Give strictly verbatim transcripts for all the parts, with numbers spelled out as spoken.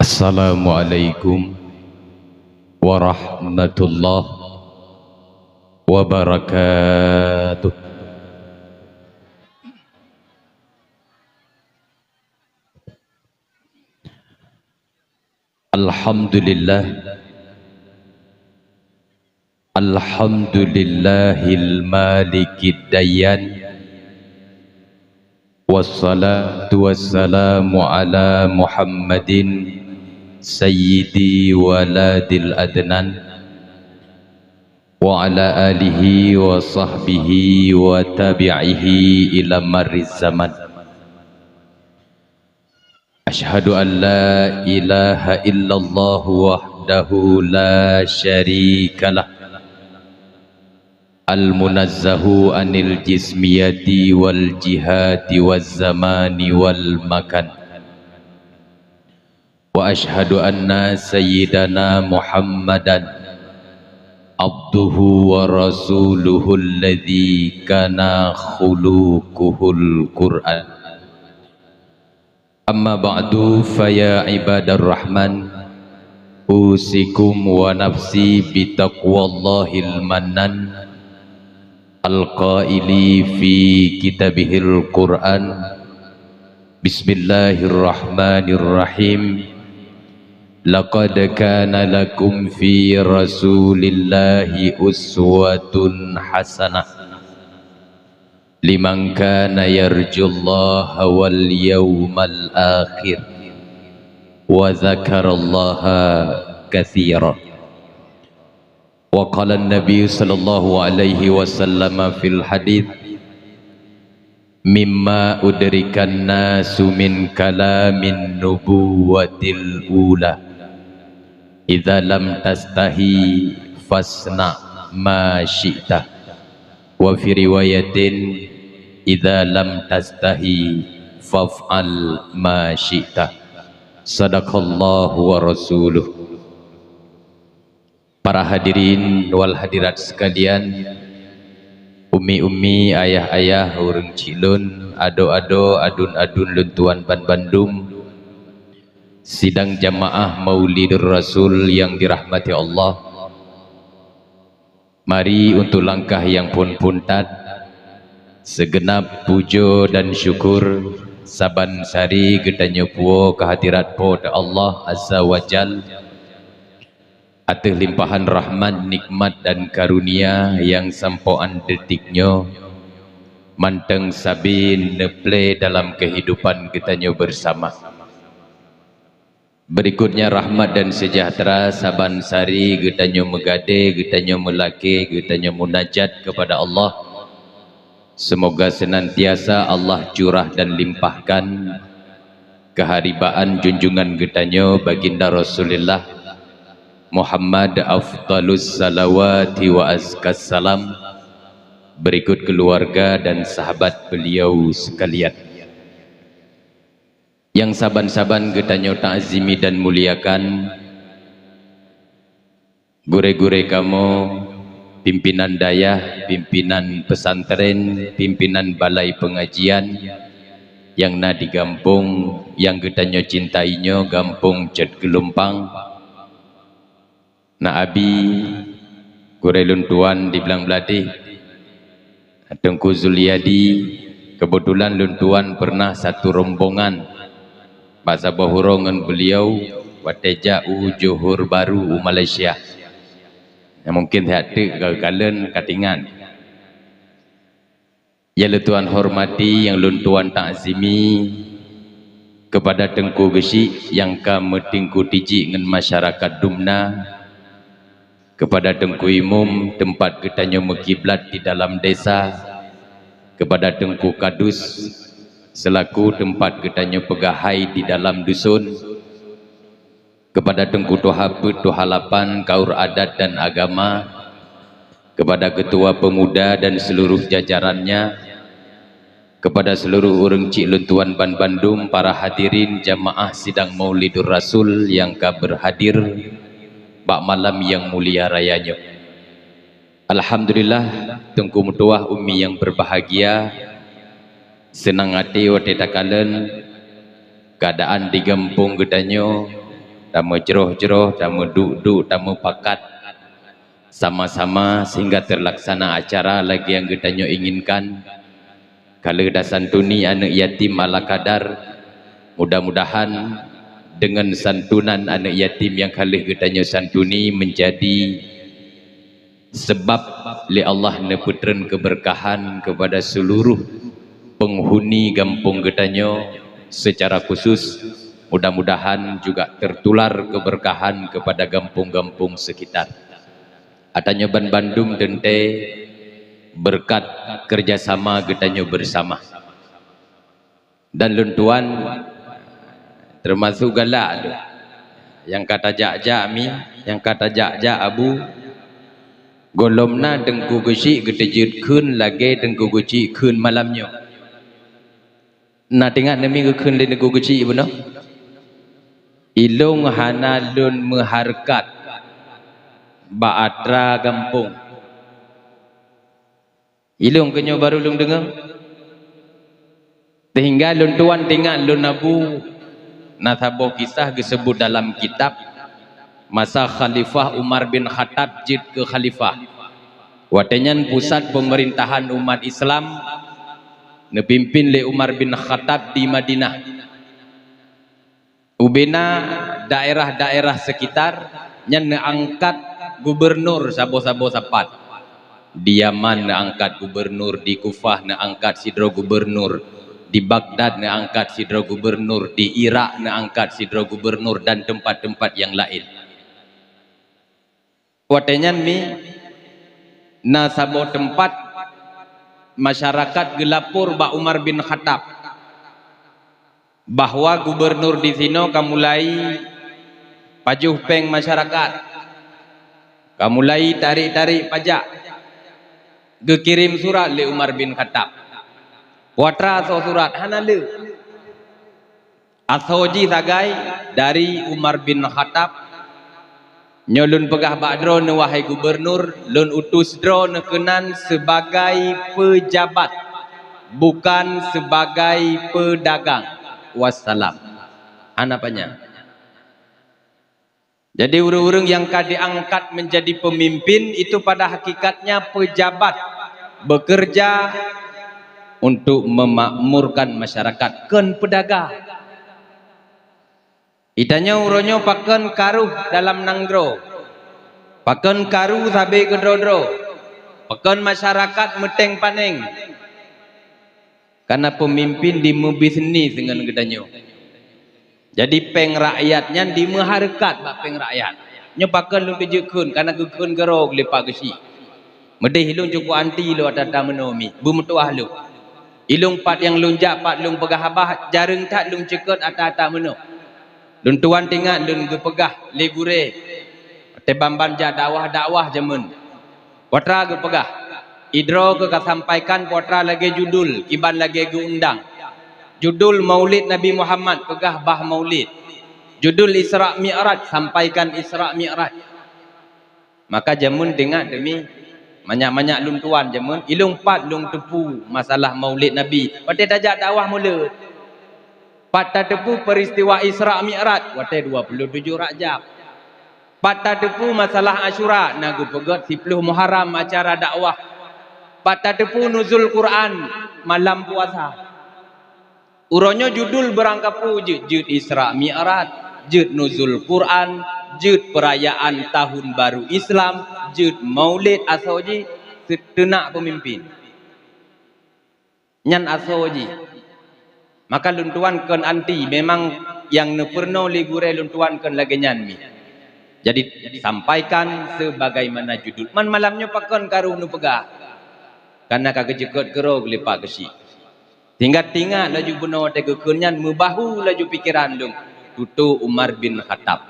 Assalamualaikum warahmatullahi wabarakatuh. Alhamdulillah. Alhamdulillahil malikid dayyan. Wassalatu wassalamu ala Muhammadin sayyidi waladil adnan, wa ala alihi wa sahbihi wa tabi'ihi ila marriz zaman. Asyhadu an la ilaha illallah wahdahu la syarikalah, al-munazzahu anil jismiyati wal jihati waz zamani wal makan. Wa asyhadu anna sayyidana Muhammadan abduhu wa rasuluhu alladzi kana khuluquhul Qur'an. Amma ba'du, fa ya ibadar rahman, usikum wa nafsi bitaqwallahil mannan, al-qaili fi kitabihil Qur'an. Bismillahirrahmanirrahim. Laqad kana lakum fi Rasulillahi uswatun hasanah liman kana yarjullaha wal yaumal akhir wa dzakarallaha katsira. Wa qala an-nabi sallallahu alaihi wasallam fil hadits, mimma udrikan nasu min kalamin nubuwatil ula, idza lam tastahi fasna ma syi'ta. Wa fi riwayatin, idza lam tastahi faf'al ma syi'ta. Sadaqallahu wa rasuluh. Para hadirin wal hadirat sekalian, ummi-ummi, ayah-ayah, ureuëng chik lôn, adoe-adoe, aduen-aduen lôn tuan banbandum, sidang jamaah Maulidur Rasul yang dirahmati Allah. Mari untuk langkah nyang phon-phon that, seugeunab pujoe dan syukur saban sari geutanyoe puwoe keu hadirat Po teu Allah Azza wa Jal, ateueh limpahan rahmat, nikmat, dan karunia nyang sampoe án detik nyoe mantong sabe neuplé dalam keuhidupan geutanyoe beusama. Berikutnya, rahmat dan sejahtera saban sari geutanyoe meugadée, geutanyoe meulakée, geutanyoe munajat keupada Allah. Seumoga seunantiasa Allah curah dan limpahkan keuharibaan junjungan geutanyoe Baginda Rasulullah Muhammad, afdalus salawati wa azkas salam, berikut keluarga dan sahabat beliau sekalian. Nyang saban-saban geutanyoe ta'zimi dan muliakan, gurée-gurée kamoe, pimpinan dayah, pimpinan pesantren, pimpinan balai pengajian nyang na di gampông nyang geutanyoe cintai nyoe, Gampông Cot Geulumpang. Na Abi, gurée lôn tuan di Blang Bladeh, Teungku Zuliadi, keubeutulan lôn tuan peureunah satu rombongan bak saboh uroe ngon beuliau watée jak u Johor Bahru u Malaysia. Nyang mungken that teuk geukalon ka tingat. Nyang lôn tuan hormati, nyang lôn tuan ta'zimi, keupada Teungku Geuchik nyang ka meutingku tijik ngon masyarakat dumna, keupada Teungku Imum teumpat geutanyoe meukiblat di dalam desa, keupada Teungku Kadus seulaku teumpat geutanyoe peugah hai di dalam duson, keupada Teungku Tuha Peuet, Tuha Lapan, Kaur Adat dan Agama, keupada Keutua Peumuda dan seuluruh jajarannya, keupada seuluruh ureuëng chik lôn tuan banbandum, para hadirin jamaah sidang Maulidur Rasul nyang ka beurhadir bak malam nyang mulia raya nyoe. Alhamdulillah, Teungku meutuwah, ummi nyang beubahgia, seunang até watée takalon keuadaan di gampông geutanyoe, tameujroh-jroh, tameuduek-duek, tameupakat sama-sama sehingga terlaksana acara lagée nyang geutanyoe inginkan. Ka lheueh tasantuni aneuëk yatim ala kadar, mudah-mudahan dengan santunan aneuëk yatim nyang ka lheueh geutanyoe santuni menjadi sebab lé Allah neupeutreun keberkahan kepada seluruh penghuni gampông geutanyoe secara khusus, mudah-mudahan juga tertular keberkahan kepada gampông-gampông sekitar. Atanyoe banbandum teuntée berkat kerjasama geutanyoe bersama. Dan lôn tuan, termasuk galak lôn. Nyang ka tajak-jak mi, nyang ka tajak-jak abu, gohlom na Teungku Geuchik geuteujeuet kheun lagée Teungku Geuchik kheun malam nyoe. Na teuingat neumi geukheun lé Teungku Geuchik bunoe? Ilong hana lôn meuhareukat bak atra gampông. Ilong keu nyoe barô lôn deungoe. Sehingga lôn tuan teuingat lôn abu na saboh kisah geuseubut dalam kitab, masa Khalifah Umar bin Khattab jeuet keu khalifah. Watée nyan pusat peumeurintahan umat Islam neupimpin lé Umar bin Khattab di Madinah. Ubena daerah-daerah sekitar nyan neuangkat gubernur saboh-saboh sapat. Di Yaman neuangkat gubernur, di Kufah neuangkat sidroe gubernur, di Baghdad neuangkat sidroe gubernur, di Irak neuangkat sidroe gubernur dan tempat-tempat yang lain. Watée nyan mi na saboh teumpat masyarakat geulapor bak Umar bin Khattab bahwa gubernur di sinoe ka mulai pajoh péng masyarakat, ka mulai tarek-tarek pajak. Geukirém surat lé Umar bin Khattab. Peue atra soe surat hana le. Asoe jih sagai dari Umar bin Khattab, "Nyoe lôn peugah bak droeneuh, wahai gubernur, lôn utus droeneuh keunan sebagai peujabat, bukan sebagai peudagang. Wassalam." Hana panyang. Jadi ureuëng-ureuëng nyang ka diangkat menjadi pemimpin itu pada hakikatnya pejabat, bekerja untuk memakmurkan masyarakat, kon peudagang. Geutanyoe uroe nyoe pakon karu dalam nanggroe, pakon karu sabe keudroe-droe, pakon masyarakat meuténg panéng. Karena pemimpin dimeubisnis ngon geutanyoe. Jadi péng rakyat nyan dimeuhareukat bak péng rakyat. Nyoe pakon lôn teujeuet kheun, karena geukheun keudroe lé Pak Geuchik. Meudeh ilong cukôp anti lôn ata-ata meunoe mi, beumeutuah lôn. Ilong pat nyang lôn jak, pat lôn peugah haba, jareueng that lôn ceukeut ata-ata meunoe. Lôn tuan teuingat lôn geupeugah lé gurée, watée ban-ban jak dakwah-dakwah jameun. Peue atra geupeugah, idroe keu ka sampaikan peue atra lagée judul, kiban lagée geuundang. Judul Maulid Nabi Muhammad, peugah bah Maulid. Judul Isra Mi'raj, sampaikan Isra Mi'raj. Maka jameun teuingat teumi, manyak-manyak lôn tuan jameun, ilong pat lôn teupeu masalah Maulid Nabi. Watée tajak dakwah mulod. Pat tateupeu peristiwa Isra Mi'raj, watée dua puluh tujoh Rajab. Pat tateupeu masalah Asyura, na geupeugét siploh Muharram acara dakwah. Pat tateupeu Nuzul Quran, malam puasa. Uroe nyoe judul beurangkapeue jeuet, jeuet Isra Mi'raj, jeuet Nuzul Quran, jeuet peurayaan Tahun Baru Islam, jeuet Maulid asoe jih, teunak peumimpin. Nyan asoe jih. Maka lôn tuan kon anti, memang nyang neupeurunoe lé gurée lôn tuan kon lagée nyan mi. Jadi, sampaikan sebagaimana judul. Man malam nyoe pakon karu neupeugah. Karena ka geuceukeut keudroe lé Pak Geuchik. Sehingga teuingat laju bunoe watée geukheun nyan, meubahu laju pikeran lôn, tutoe Umar bin Khattab.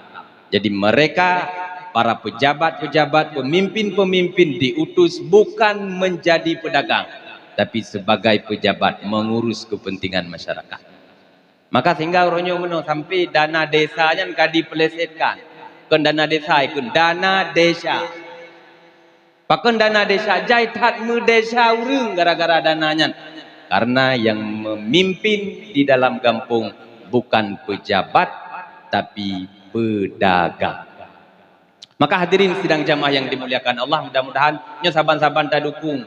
Jadi mereka, para pejabat-pejabat, pemimpin-pemimpin diutus bukan menjadi pedagang, tapi sebagai pejabat mengurus kepentingan masyarakat. Maka sehingga uroe nyoe meunoe sampai dana desa nyan ka dipelesetkan. Kon dana desa, ikon dana desa. Pakon dana desa jai that meudesa ureuëng gara-gara dana nyan. Karena yang memimpin di dalam gampông bukan pejabat, tapi Pedagang. Maka hadirin sidang jamaah yang dimuliakan Allah, mudah-mudahan nyoe saban-saban tadukung.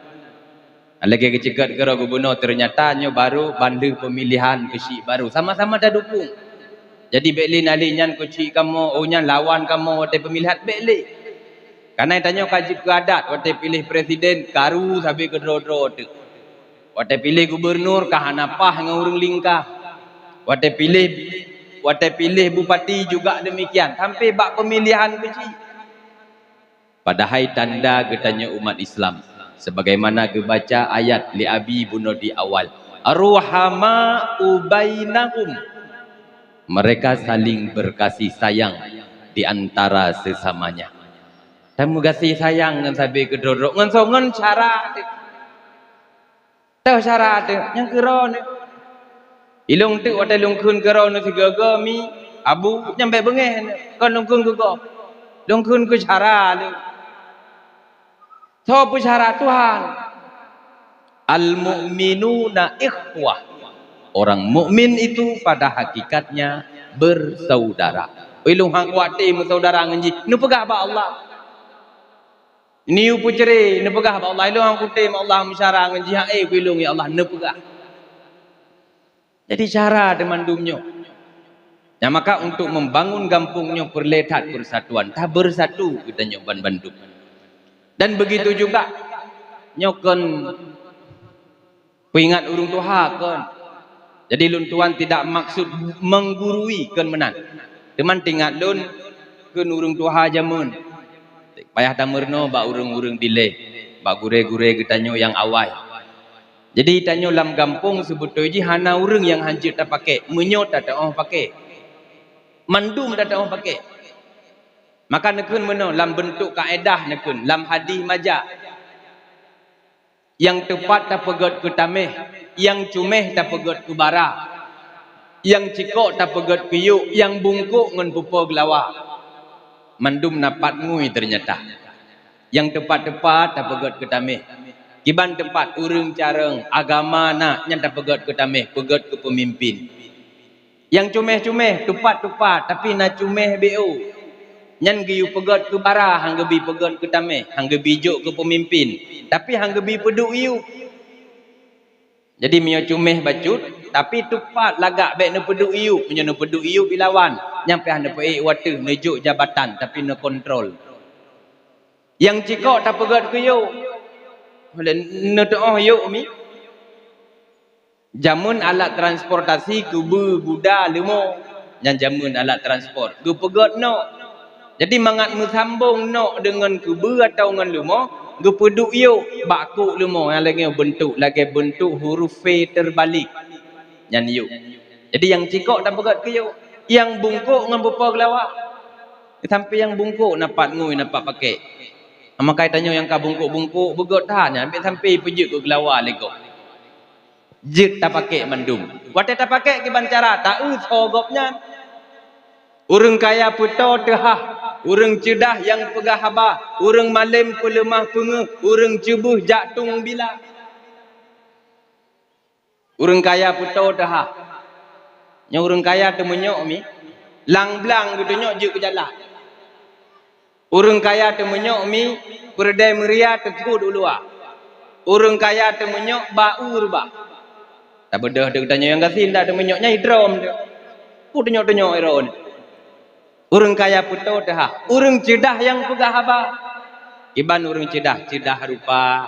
Lagée geuceuket keudroe gubunur, ternyata nyoe baru ban lheueh pemilihan keuchik baru. Sama-sama tadukung. Jadi bék lé nali nyan keuchik kamoe, oh nyan lawan kamoe watée pemilihan, bék lé. Karena tanyoe ka jeuet keu adat, watée piléh presiden karu sabe keudroe-droe teuk. Watée piléh gubunur ka hana paih ngon ureuëng lingka. Watée piléh, watée piléh bupati juga demikian, sampai bak pemilihan keuchik. Padahai tanda geutanyoe umat Islam, sebagaimana geubaca ayat lé Abi bunoe di awal, "Ruhama'u bainahum." Mereka saling berkasih sayang di antara sesamanya. Tameugaséh sayang ngon sabe keudroe-droe, ngon soe, ngon syara teuh. Teuh syara teuh, nyang keudroe neuh. Ilong teuk watée lôn kheun keudroe neuh sigoe-goe mi, abu, nyang bék beungéh neuh, kon lôn kheun keu gob. Lôn kheun keu syara lé. Soe peusyara? Tuhan. Al-mu'minuna ikhwah. Orang mukmin itu pada hakikatnya bersaudara. Ilong han kuat tém meusaudara ngon jih, neupeugah bak Allah. Niu peucre, neupeugah bak Allah, ilong han kutem Allah meusyara ngon jih, hai ku ilong ya Allah, neupeugah. Jadi syara teuh mandum nyoe. Nah, maka untuk membangun gampông nyoe peureulée that persatuan, tabersatu geutanyoe ban bandum. Dan begitu juga nyoe kon peuingat ureuëng tuha kon. Jadi lôn tuan tidak maksud menggurui kon meunan. Teuma teuingat lôn keu ureuëng tuha jameun. Payah tameurunoe bak ureuëng-ureuëng dilée, bak gurée-gurée geutanyoe nyang awai. Jadi tanyoe lam gampông seubeutôi jih hana ureuëng nyang hanjeuet tapakék, meunyoe tateuoh pakék. Mandum tateuoh pakék. Maka neukheun meunoe lam beuntuk kaedah neukheun lam hadih maja. Nyang teupat tapeugét keu taméh, nyang cuméh tapeugét keu bara, nyang cikok tapeugét keu yôk, nyang bungkôk ngon pupo geulawa. Mandum na pat ngui teunyata. Nyang teupat-teupat tapeugét keu taméh. Kiban teupat ureuëng carông agama na nyan tapeugét keu taméh, peugét keu peumimpén. Nyang cuméh-cuméh, teupat-teupat, tapi na cuméh B O. Nyan geuyue peugét keu bara, han geubi peugét keu taméh, han geubi jok keu peumimpén, tapi han geubi peuduek yôk. Jadi meunyoe cuméh bacut, tapi teupat lagak bék neupeuduek yôk, meunyoe neupeuduek yôk ilawan, nyan pih han neupeuék wateuh neujok jabatan, tapi neukontrol. Nyang cikok tapeugét keu yôk, neuteuoh yôk mi. Jameun alat transportasi keubeue guda leumo, nyan jameun alat transport. Geupeugét nok. Jadi mangat meusambong nok deungon keubeue atawa ngon leumo, geupeuduek yôk bak kôk leumo nyang lagée beuntuk, lagée beuntuk huruf V terbalik. Nyan yôk. Jadi nyang cikok tapeugét keu yôk, nyang bungkôk ngon pupo geulawa. Sampai nyang bungkôk na pat ngui, na pat pakék. Maka tanyoe nyang ka bungkôk-bungkôk beugét that nyan, bék sampai peujeuet keu geulawa lé gob. Jeuet tapakék mandum. Watée tapakék kiban cara, taeu soe gobnyan. Ureuëng kaya peutoe teuhah, ureuëng ceudah nyang peugah haba, ureuëng malém peuleumah peungeuh, ureuëng ceubeuh jak tueng bila. Ureuëng kaya peutoe teuhah. Nyoe ureuëng kaya teumeunyok mi, lam blang geutunyok jeuet keu jalan. Ureuëng kaya teumeunyok mi, peureudée meuria teukot u luwa. Ureuëng kaya teumeunyok ba u reubah. Tabeudôh teuh geutanyoe nyang gasien dak teumeunyok nyang idrom teuh. Ku tunyok-tunyok iron. Ureuëng kaya peutoe teuhah, ureuëng ceudah nyang peugah haba. Kiban ureuëng ceudah, ceudah rupa,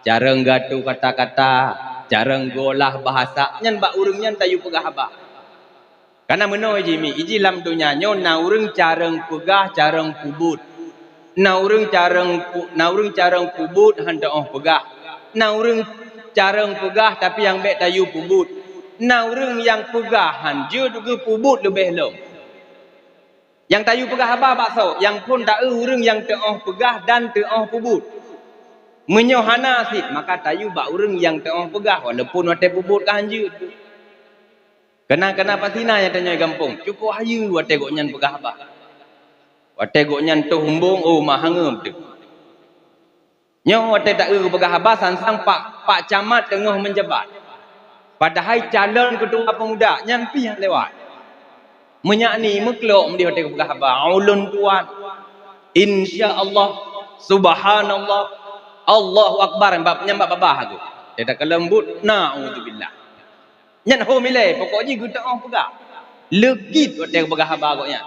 carông geuatoe kata-kata, carông geuolah bahasa, nyan bak ureuëng nyan tayue peugah haba. Kana meunoe jih mi, iji lam donya nyoe na ureuëng carông peugah, carông peubuet. Na ureuëng carông pu-, na ureuëng carông peubuet han teuoh peugah. Na ureuëng carông peugah tapi nyang bék tayue peubuet. Na ureuëng nyang peugah han jeuet geupeubuet leubeh lom. Nyang tayue peugah haba bak soe, nyang phon taeu ureuëng nyang teuoh peugah dan teuoh peubuet. Meunyoe hana cit, maka tayue bak ureuëng nyang teuoh peugah walaupun watée peubuet ka han jeuet. Keunan-keunan pasti na nyang tanyoe gampông, cukôp hayeue watée gobnyan peugah haba. Watée gobnyan toh umbông, oh, mak hangeup teuh. Nyoe watée taeu geupeugah haba sang-sang pak, pak camat teungoh meujabat. Padahai calon keutua peumuda nyan pih nyang lewat. Meunyak ni meuklok meudeh watèe geupeugah haba, ulôn tuan. Insya Allah, subhanallah, Allahu akbar, bab nyan bab babah tu. Dia dak kalon but, naudzubillah. Nyan ho milai, pokok jih geuteu'oh peugah. Leukit watèe geupeugah haba gobnyan.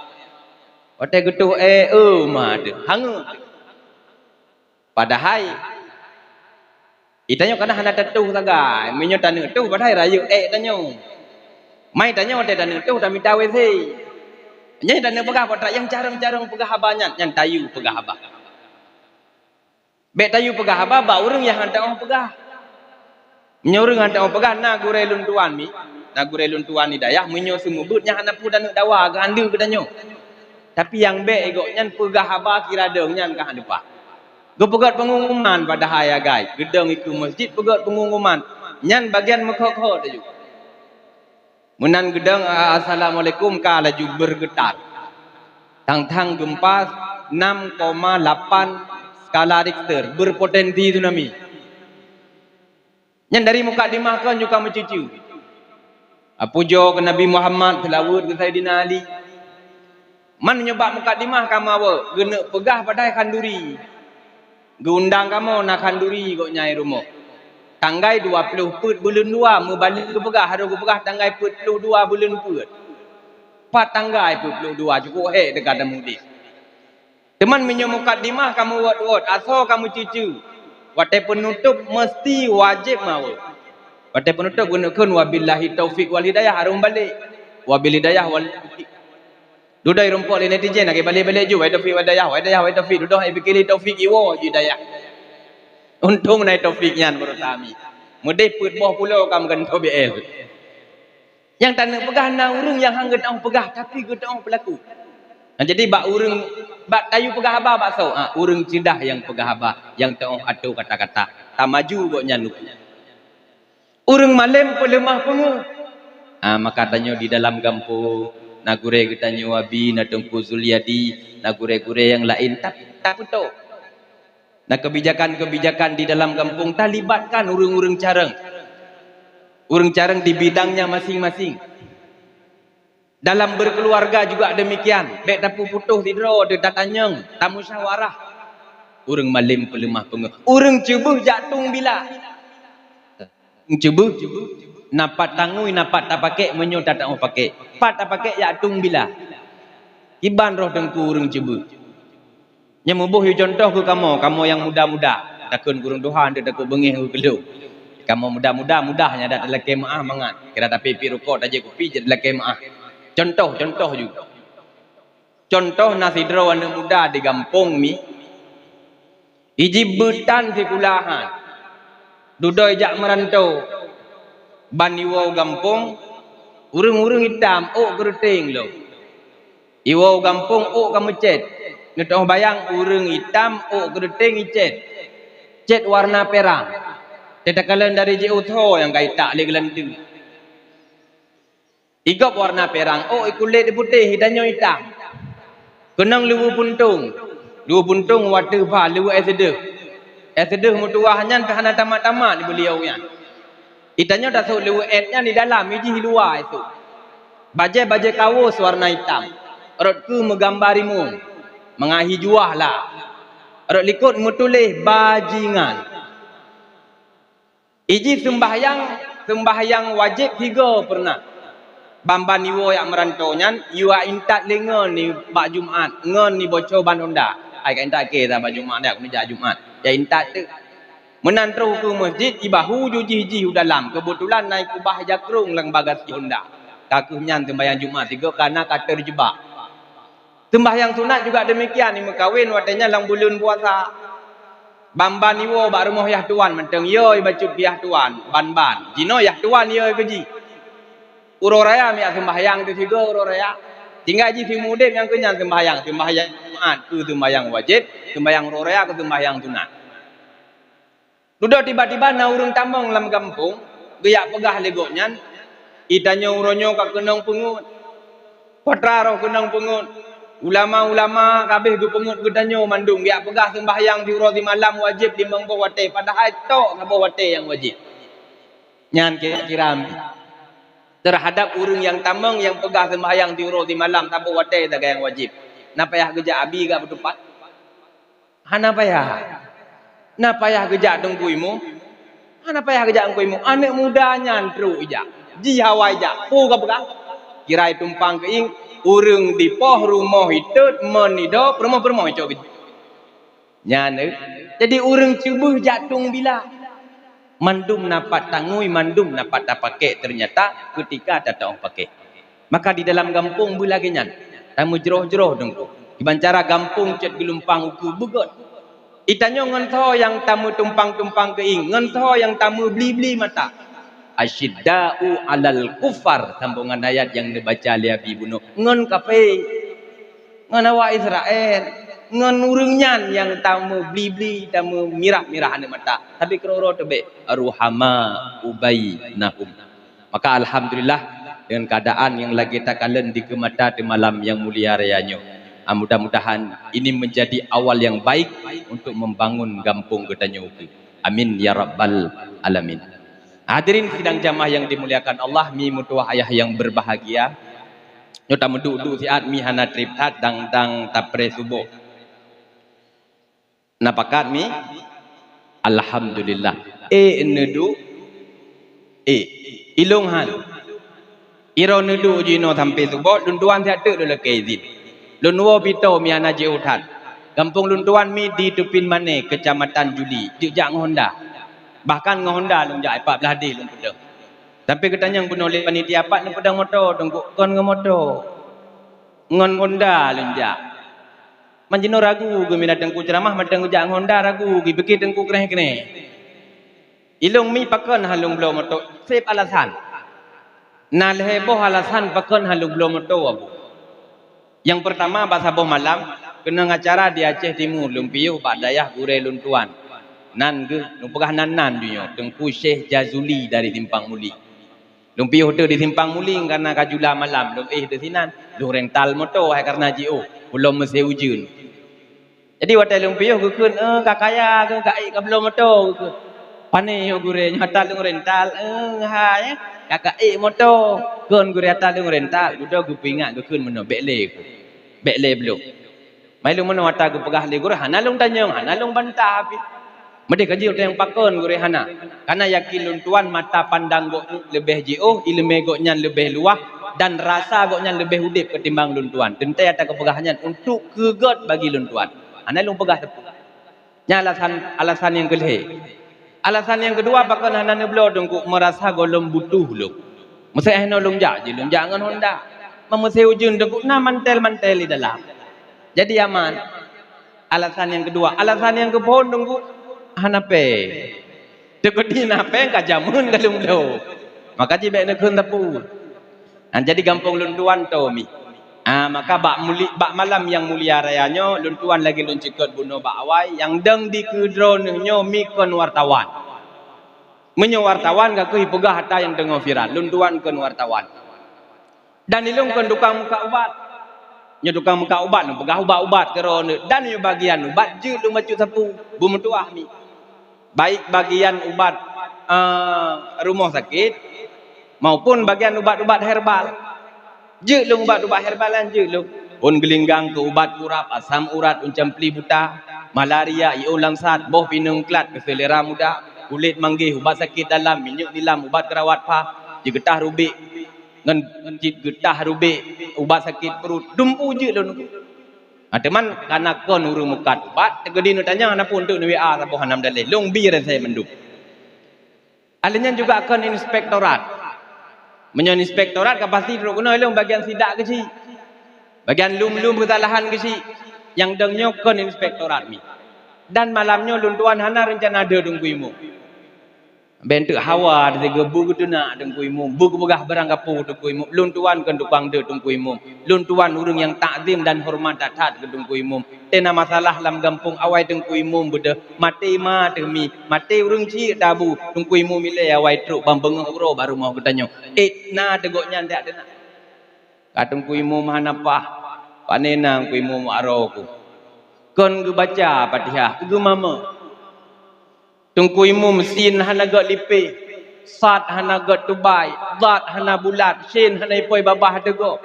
Watèe geutoh, eh, eh, ma deuh, hangeut. Padahai, itanyoe kana hana tatoh sagai. Meunyoe taneuk toh, padahai rayeuk ék tanyoe. Mai tanyoe watèe taneuk toh, tamita WC. Nyan taneuk peugah, padahai nyang carông-carông peugah haba nyan, nyan tayue peugah haba. Bèk tayue peugah haba bak ureueng nyang hana teu'oh peugah. Meunyoe ureueng hana teu'oh peugah, na gurèe lôn tuan mi, na gurèe lôn tuan di dayah, meunyoe seumeubeuet nyan hana peue taneuk dawa, geuhandeue geutanyoe. Tapi nyang bèk gobnyan peugah haba kira deueng nyan ka hana leupah. Geupeugèt peungumuman padahai agai, geudong ikeue meuseujid peugèt peungumuman. Nyan bagian meukhot-khot laju. Meunan geudong, assalamualaikum ka laju bergetar. Tang-tang gempa enam koma lapan skala Richter, berpotensi tsunami. Nyan dari mukadimah kon juga meucucu. Apujoe keu Nabi Muhammad, seulaweuet keu Saidina Ali. Man nyoe bak mukadimah ka mawöt, geuneuk peugah padahai khanduri. Geuundang kamoe na khanduri gobnyan i rumoh. Tanggai dua ploh peuet buleuen dua, meubalek geupeugah, harôh geupeugah tanggai peuet ploh dua buleuen peuet. Pat tanggai peuet ploh dua, cukôp hék teuka tamudeh. Teuma meunyoe mukadimah ka meuwot-wot, asoe ka meucucu, watèe peunutôp meusti wajéb mawöt. Watèe peunutôp geuneuk kheun, "Wabillahi taufiq wal hidayah," harôh balek. "Wabil hidayah wal taufiq." Dudoe rumpok lé netizen lagèe balek-balek ju, "Wai taufiq wal hidayah, wai hidayah, wai taufiq." Dudoe hai pike lé taufiq iwoe ju hidayah. Untông na taufiq nyan baroesa mi. Meudeh peuet boh pulo ka meugantoe B L. Nyang taneuk peugah na ureueng nyang han geuteu'oh peugah, tapi geuteu'oh peulaku. Nah, jadi bak ureueng, bak tayue peugah haba bak soe? Ha, ureueng ceudah nyang peugah haba, nyang teu'oh atô kata-kata. Tamaju gobnyan laju. Ureueng malém peuleumah peungeuh. Ha, maka tanyoe di dalam gampông, na gurèe geutanyoe Abi, na Teungku Zuliadi, na gurèe-gurèe nyang laén, tap-, tapeutoe. Na kebijakan-kebijakan di dalam gampông talibatkan ureueng-ureueng carông. Ureueng carông di bidangnya masing-masing. Dalam berkeluarga juga demikian. Bèk tapeuputoh sidroe teuh, tatanyong, tamusyawarah. Ureueng malém peuleumah peungeuh. Ureueng ceubeuh jak tueng bila. Ureueng ceubeuh, na pat tangui, na pat tapakék meunyoe tateu'oh pakék. Pat tapakék jak tueng bila. Kiban roh teungku ureueng ceubeuh. Nyan meuboh yue cuntoh keu kamoe, kamoe nyang muda-muda. Takheun ureueng tuha, hana takot beungéh keu lôn. Kamoe muda-muda, mudah nyan adak talakèe meu'ah mangat. Kira tapék-pék rukok, tajép kupi, jeuet talakèe meu'ah. Cuntoh, cuntoh ju. Cuntoh na sidroe aneuk muda di gampông mi, ijih beutan sikulahan. Dudoe jak meuranto. Ban iwoe gampông, ureueng-ureueng itam ôk geureuteng lom. Iwoe gampông ôk ka meucét. Neuteu'oh bayang ureueng itam ôk geureuteng icét. Cét warna pirang. Teuh takalon dari jiôh tho nyang ka itak lé geulanteue. Igop warna pirang ôk, ikulét iputéh, itanyoe itam. Keunong leuweue puntông. Leuweue puntông watèe ba leuweue éh seudeuh. Éh seudeuh meutuwah nyan pih hana tamat-tamat beuliau nyan. Itanyoe tasôk leuweue éh nyan di dalam, ijih i luwa isôk. Bajèe-bajèe kawös warna itam, rot keuh meugamba rimueng, mangat hi juah la. Rot likot meutuléh bajingan. Ijih seumbahyang, seumbahyang wajéb sigoe peureunah. Ban-ban iwoe jak meuranto nyan, iwoe jak intat lé ngon nibak Jumat, ngon niboco ban honda. Ai ka intat keu bak Jumat, jak keuneuk jak Jumat. Jak intat teuk. Meunan troh keu meuseujid, ibahu ju jih-jih u dalam. Keubeutulan na ikeubah jakrong lam bagasi honda. Ka keuh nyan seumbahyang Jumat sigoe, kareuna ka teujeubak. Seumbahyang sunat juga demikian, imeukawen watèe nyan lam buleuen puasa. Ban-ban iwoe bak rumoh yah tuan mantong, yo ibacut keu yah tuan, ban-ban. Jinoe yah tuan yo keu jih. Uroe raya miak seumbahyang teuh sigoe uroe raya. Tinggai jih simuleum nyang keu nyan seumbahyang, seumbahyang Jumat keu seumbahyang wajéb, seumbahyang uroe raya keu seumbahyang sunat. Dudoe tiba-tiba na ureueng tamong lam gampông, geujak peugah lé gobnyan, "Itanyoe uroe nyoe ka keunong peungeuet. Patra roh keunong peungeuet. Ulama-ulama ka abéh geupeungeuet geutanyoe mandum, geujak peugah seumbahyang siuroe simalam wajéb limong boh watèe, padahai tok saboh watèe nyang wajéb." Nyan kira-kira Teuhadap ureuëng nyang tamong nyang peugah seumbahyang di uroe di malam saboh watée sagai nyang wajéb. Na payah geujak abi gak beutupat? Hana payah. Na payah geujak Teungku Imum? Hana payah geujak Teungku Imum. Aneuëk muda nyan trok ijak. Jih hawa ijak. Peue ka peugah? Kira tumpang keuieng, ureuëng dipoh rumoh itot, mon ido, peurumoh-peurumoh icok. Nyan, eh. Jadi ureuëng ceubeuh jak tueng bila. Mandum na pat tangui, mandum na pat tapakék teunyata keutika tateuoh pakék. Maka di dalam gampông beu lagée nyan, tameujroh-jroh deungku. Kiban cara gampông cot geulumpang ukeue beugét. Itanyoe ngon tho nyang tameutumpang-tumpang keuieng, ngon tho nyang tameubli-bli mata. Asyidda'u 'alal kufar, sambongan ayat nyang neubaca lé Abi bunoe, ngon kafé. Ngon awak Israel, ngon ureuëng nyan nyang tameubli-bli, tameumirah-mirah aneuëk mata. Tapi keudroe-droe teubiet, ruhama ubai nahum. Maka alhamdulillah, dengan keadaan nyang lagée takalon di keumata di malam nyang mulia raya nyoe. Ah, mudah-mudahan ini menjadi awal yang baik untuk membangun gampông geutanyoe ukeue. Amin ya rabbal alamin. Hadirin sidang jamaah yang dimuliakan Allah, mi meutuwah ayah yang berbahagia. Nyoe tameuduek-duek siat mi hana treb that dang-dang tapreh suboh. Na pakat mi? Alhamdulillah. Eh, neuduek? Eh, ilong han. Iro neuduek jinoe sampai suboh, lôn tuan siat teuk lôn lakée izin. Lôn woe pito mi hana jiôh that. Gampông lôn tuan mi di Tupin Mané, Kecamatan Juli. Jeuet jak ngon Honda. Bahkan ngon Honda lôn jak, pat blaih deh lôn peudong. Tapi geutanyong bunoe lé panitia, "Pat neupeudong moto, Teungku?" "Kon ngon moto. Ngon Honda lôn jak." Man jinoe ragu geuh, mina Teungku ceuramah, mantong geujak ngon Honda ragu geuh, pike Teungku kreh-kreh. Ilong mi pakon han lôn bloe moto, seb alasan. Na lhée boh alasan pakon han lôn bloe moto, Abu. Nyang peurtama, bak saboh malam, keunong acara di Aceh Timu, lôn piôh bak dayah gurée lôn tuan. Nan geuh, lôn peugah nan-nan jih nyoe, Teungku Syekh Jazuli dari Simpang Muli. Lôn piôh teuk di Simpang Muli, karna ka jula malam, lôn éh teuk sinan. Lôn rental moto, hai karna jiôh, peulom meusé ujeuen. Jadi, watée lôn piôh geukheun, "Eh, ka kaya keuh, ka ék ka bloe moto," geukheun. "Pane nyoe gurée, nyoe ata lôn rental." "Eh, hai, ka, ka ék moto." "Kon gurée, ata lôn rental." Dudoe geupeuingat geukheun meunoe, "Bék lé," geukheun. "Bék lé bloe." Mai lôn meunoe ata geupeugah lé gurée, hana lôn tanyong, hana lôn bantah pih. Meudeh ka jeuet nyang pakon gurée hana. Karna yakin lôn tuan mata pandang gobnyan leubeh jiôh, iéleumé gobnyan leubeh luwah, dan rasa gobnyan leubeh udeb keutimbang lôn tuan. Teuntée ata geupeugah nyan untuk keu gét bagi lôn tuan. Hana lôn peugah teupeu. Nyan alasan, alasan nyang keu lhée. Alasan nyang keudua, pakon hana neubloe Teungku, meurasa gohlom butuh lôn. Meusé hinoe lôn jak jih, lôn jak ngon Honda. Meusé ujeuen Teungku, na mantel-mantel di dalam. Jadi aman. Alasan nyang keudua. Alasan nyang keuphôn Teungku, hana péng. Teungku di na péng ka jameun ka lôn bloe. Maka jih bék neukheun teupeu. Nah, jadi gampông lôn tuan to mi. Ah, maka bak muli-, bak malam nyang mulia raya nyoe, lôn tuan lagée lôn cukot bunoe bak awai, nyang dong di keudroe nyoe mi kon wartawan. Meunyoe wartawan ka keuh peugah ata nyang teungoh viral, lôn tuan kon wartawan. Dan ilong kon tukang muka ubat. Nyoe tukang muka ubat, nyoe peugah ubat-ubat keudroe nyoe. Dan nyoe bagian ubat jeuet lôn bacut sapeue, beumeutuwah mi. Baik bagian ubat, eh, rumoh sakét maupun bagian ubat-ubat herbal. Jeuet lôn ubat-ubat herbal nyan jeuet lôn. Phon geulinggang keu ubat kurab, asam urat, uncam plih buta, malaria, iôn langsat, boh pineung klat keu seulera muda, kulét manggéh, ubat sakét dalam, minyeuk nilam, ubat keurawat pha, jigeutah rubék, ngon cit geutah rubék, ubat sakét pruet, dumpeue jeuet lôn. Nah, teuma kana kon ureuëng mukat ubat, teukeudi neutanyong hana peue untuk neu-W A saboh hana meudaléh. Lôn bi rasai mandum. Ahli nyan juga kon inspektorat. Meunyoe inspektorat ka pasti trok keunoe lôn bagian sidak keuchik. Bagian lum-lum keusalahan keuchik. Nyang dong nyoe kon inspektorat mi. Dan malam nyoe lôn tuan hana reuncana deuh Teungku Imum. Bentuk hawa sigoe beu geuteunak Teungku Imum, beu geupeugah barang gapeue Teungku Imum. Lôn tuan kon tukang deuh Teungku Imum. Lôn tuan ureuëng nyang takzim dan horeumat that-that keu Teungku Imum. Tena masalah lam gampông awai Teungku Imum beudeuh, maté ma teuh mi, maté ureuëng chik tabu, Teungku Imum ilée awai trok ban beungoh uroe bak rumoh geutanyoe. Eh, na teugok nyan dak teunak. Ka Teungku Imum hana paih, pane na Teungku Imum aroe ku. Kon geubaca Fatihah, geumama. Teungku Imum sin hana gok lipéh, Sad hana gét tubai, dad hana bulat, shin hana ipoh babah ateueh gob.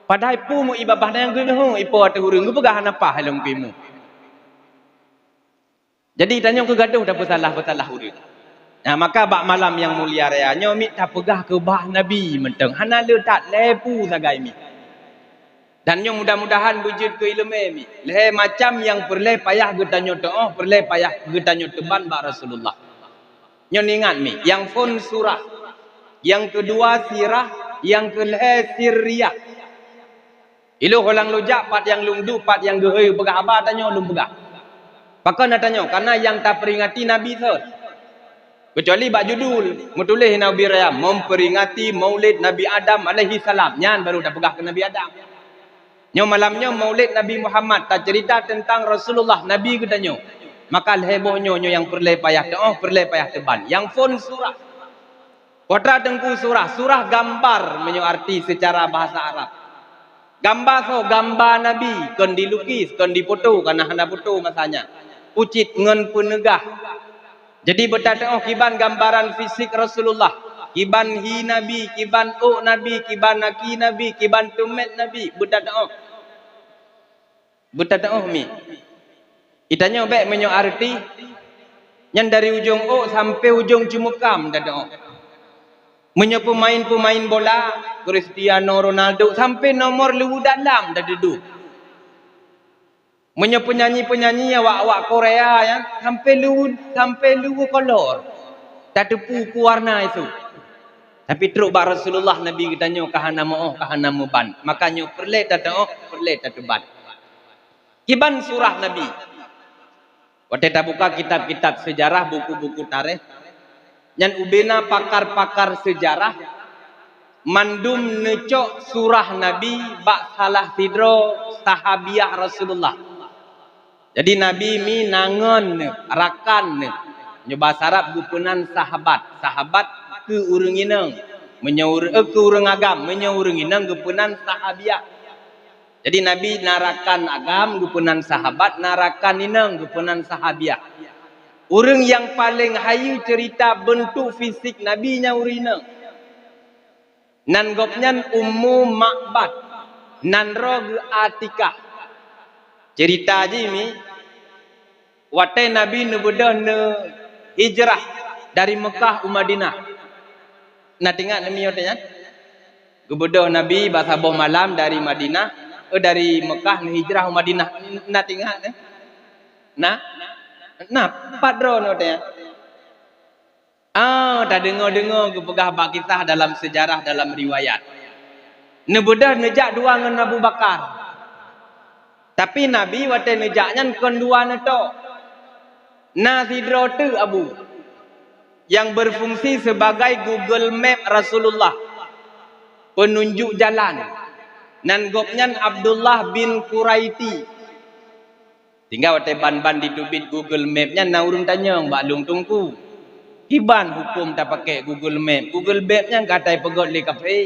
Padahai peue meu i babah nyang geuneuk ipoh ateueh ureuëng geupeugah hana paih lom keu imeum. Jadi tanyoe keu gadoh tapeusalah-peusalah ureuëng. Nah, maka bak malam nyang mulia raya nyoe miet tapeugah keubah Nabi mantong hana le that lé peue sagai miet. Dan nyoe mudah-mudahan beujeuet keu iéleumé miet. Lhée macam nyang peureulée payah geutanyoe teuoh, peureulée payah geutanyoe teuban bak Rasulullah. Nyoe ingat miet, nyang phôn surah, nyang keudua sirah, nyang keulhée sirriyah. Ilôn holang lôn jak pat nyang lôn duek, pat nyang geuhôi peugah haba tanyoe lôn peugah. Pakon na tanyoe? Karena nyang tapeuringati Nabi sot. Keucuali bak judul meutuléh Nabi Rayam, memperingati Maulid Nabi Adam alaihi salam, nyan baru tapeugah keu Nabi Adam. Nyoe malam nyoe Maulid Nabi Muhammad, taceurita teuntang Rasulullah, Nabi geutanyoe. Maka lhée boh nyoe, nyoe nyang peureulée payah teuoh, peureulée payah teuban. Nyang phôn surah. Peue teungku surah? Surah gambar meunyoe arti seucara bahasa Arab. Gamba soe? Gamba Nabi, kon dilukis, kon dipoto, karena hana poto masa nyan. Pucit ngon peuneugah. Jadi beutateuoh kiban gambaran fisik Rasulullah, kiban hi Nabi, kiban ôk Nabi, kiban aki Nabi, kiban teumét Nabi, beutateuoh. Beutateuoh miet. Itanyoe bék meunyoe arti, nyan dari ujong ôk sampoe ujong ceumukam tateuoh. Meunyoe peumain-peumain bola, Cristiano Ronaldo sampoe nomor leuweuh dalam tateuduek. Meunyoe peunyanyi-peunyanyi awak-awak Korea nyan sampoe leuweuh, sampoe leuweuh kolor, tateupeue peue warna itu. Tapi trok bak Rasulullah Nabi geutanyoe ka hana meuoh, ka hana meuban. Maka nyoe peureulée tateuoh, peureulée tateuban. Kiban surah Nabi. Watée tabuka kitab-kitab seujarah, buku-buku taréh, nyan ubena pakar-pakar seujarah mandum neucok surah Nabi bak salah sidroe sahabiah Rasulullah. Jadi Nabi mi na ngon neuh, rakan neuh. Nyoe basa Arab geupeunan sahabat. Sahabat keu ureuëng inong. Meunyoe ureuëng, eh, keu ureuëng agam, meunyoe ureuëng inong geupeunan sahabiah. Jadi Nabi na rakan agam geupeunan sahabat, na rakan inong geupeunan sahabiah. Ureuëng nyang paleng hayeue ceurita beuntuk fisik Nabi nyan ureuëng inong. Nan gobnyan Ummu Ma'bad, nan droe geuh Atikah. Ceurita jih mi, watée Nabi neubeudôh neuhijrah dari Meukah u Madinah. Na teuingat neumi watée nyan? Geubeudôh Nabi bak saboh malam dari Madinah, eh, dari Meukah neuhijrah u Madinah. Na teuingat, eh? Na? Na, pat droe neuh watée nyan. Ah, tadeungoe-deungoe geupeugah bak kisah dalam seujarah, dalam riwayat. Neubeudôh neujak dua ngon Abu Bakar. Tapi Nabi watée neujak nyan kon dua neutok. Na sidroe teuk Abu nyang beufungsi sibagai Google Map Rasulullah, peununjuk jalan. Nan gobnyan Abdullah bin Quraiti. Tinggai watée ban-ban jiteubiet Google Map nyan na ureuëng tanyong bak lôn teungku, "Kiban huköm tapakée Google Map? Google Map nyan ka tapeugét lé kafé."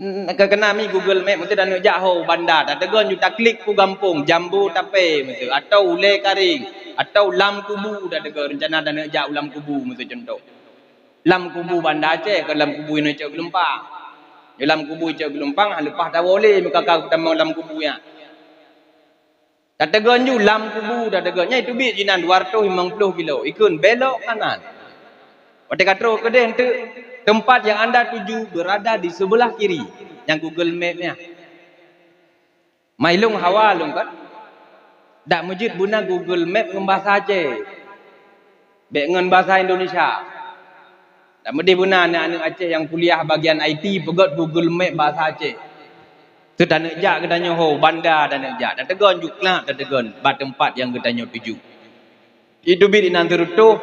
Ka keunami Google Map, meusé taneuk jak ho u banda, tateugon ju taklik peue gampông, Jambo Tapé meusé, atawa Ulée Karéng, atawa Lam Kubu tateugon, reuncana taneuk jak u Lam Kubu meusé cuntoh. Lam Kubu Banda Aceh, kon Lam Kubu inoe Cot Geulumpang. Nyoe Lam Kubu Cot Geulumpang, leupah tawoe lé meuka ka tamong Lam Kubu nyan. Tateugon ju Lam Kubu, tateugon. Nyan teubiet jinan dua ratus limong puluh kilo. Ikheun belok kanan. Watée ka trok keudeh, enteuk tempat yang anda tuju berada di sebelah kiri. Nyang Google Map nyan. Mai lôn hawa lôn kan. Dak meujeuet beuna Google Map ngon basa Aceh. Bék ngon basa Indonesia. Dak meudeh beuna aneuk-aneuk Aceh nyang kuliah bagian I T peugét Google Map basa Aceh. Teuh taneuk jak geutanyoe ho, banda taneuk jak. Tateugon ju klak tateugon bak teumpat nyang geutanyoe tuju. Jiteubiet inan sireutôh,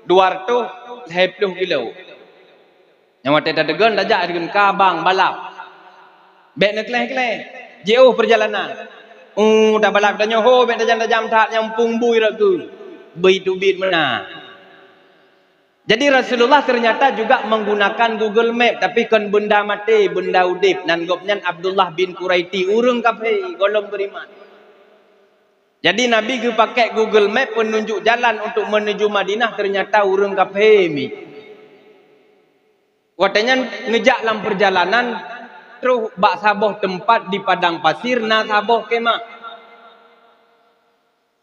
dua ratus lhée ploh kilo. Nyang watée tateugon tajak deungon ka bang balap. Bék neukleh-kleh. Jiôh peurjalanan. Uh, tabalap tanyoe ho, bék tajam-tajam that nyang pung bui rot keu. Bui teubiet meunan. Jadi Rasulullah ternyata juga menggunakan Google Map, tapi kon benda maté, benda udeb. Nan gobnyan Abdullah bin Quraiti, ureuëng kafé, gohlom beriman. Jadi Nabi geupakèk Google Map peununjuk jalan untuk menuju Madinah, ternyata ureuëng kafé mi. Watée nyan neujak lam peurjalanan, troh bak saboh teumpat di padang pasir na saboh kemah.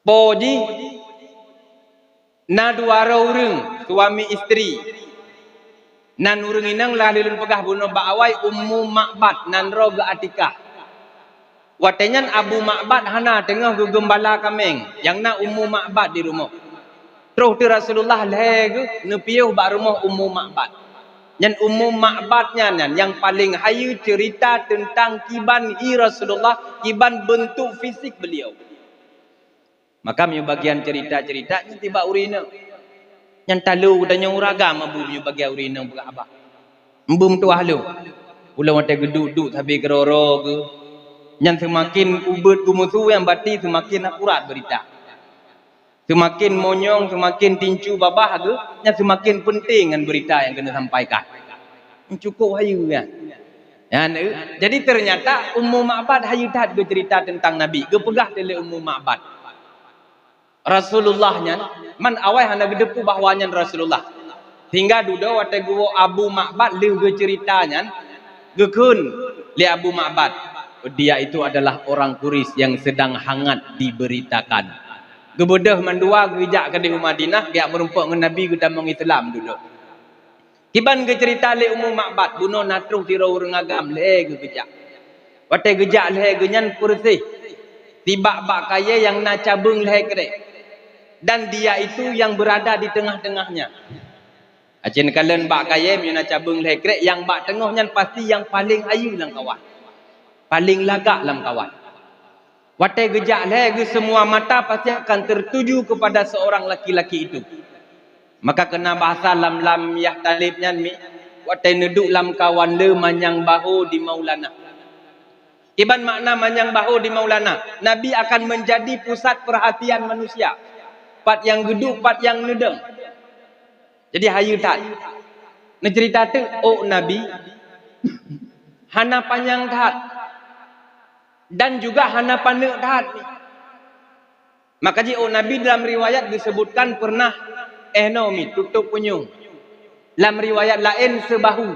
Po jih na dua droe ureuëng, suami istri. Nan ureuëng inong lah lôn peugah bunoe bak awai, Ummu Ma'bad, nan droe geuh Atikah. Watée nyan Abu Ma'bad hana, teungoh geugeumbala kaméng, nyang na Ummu Ma'bad di rumoh. Troh teuk Rasulullah lhée geuh neupiôh bak rumoh Ummu Ma'bad. Nyan Ummu Ma'bad nyan, nyan nyang paleng hayeue ceurita teuntang kiban ié Rasulullah, kiban beuntuk fisik beuliau. Maka meunyoe bagian ceurita-ceurita nyan tibak ureuëng inong. Nyan talo geutanyoe ureuëng agam abu meunyoe bagian ureuëng inong peugah haba. Embum tuah lom. Ulôn watée geuduek-duek sabe keudroe-droe geuh. Nyan seumaken ubeuet geumeusu nyang bati seumaken akurat beurita. Seumaken monyong, seumaken tincu babah geuh, nyan seumaken peunteng ngon beurita nyang keuneuk sampaikan. Cukup hayeue nyan. Nyan, eh, jadi ternyata Ummu Ma'bad hayeue that geuceurita teuntang Nabi. Geupeugah lé Ummu Ma'bad, Rasulullah nyan, man awai hana geuteupeue bahwa nyan Rasulullah. Sehingga dudoe watée geuwoe Abu Ma'bad lheueh geuceurita nyan, geukheun lé Abu Ma'bad, "Dia itu adalah orang Quraisy yang sedang hangat diberitakan." Geubeudôh mandua geujak keudeh u Madinah, geujak meurumpok ngon Nabi geutamong Islam dudoe. Kiban geuceurita lé Ummu Ma'bad, bunoe na troh sidroe ureuëng agam lhée geuh geujak. Watée geujak lhée geuh nyan peureuseh, tibak bak kayée nyang na cabeueng lhée krek. Dan dia itu yang berada di tengah-tengahnya. Aci neukalon bak kayée meunyoe na cabeueng lhée krek, nyang bak teungoh nyan pasti nyang paleng hayeue lam kawan. Paleng lagak lam kawan. Watée geujak lhée geuh, semua mata pasti akan tertuju kepada seorang laki-laki itu. Maka keuna bahasa lam, lam yah taleb nyan mi, watée neuduek lam kawan le manyang baho di Maulana. Kiban makna manyang baho di Maulana, Nabi akan menjadi pusat perhatian manusia. Pat nyang geuduek, pat nyang neudong. Jadi hayeue that. Neuceurita teuk ôk Nabi hana panyang that. Dan juga hana paneuk that. Maka jih ôk Nabi dalam riwayat disebutkan pernah eh noe mi, tutôp punyueng. Lam riwayat laén seubahu.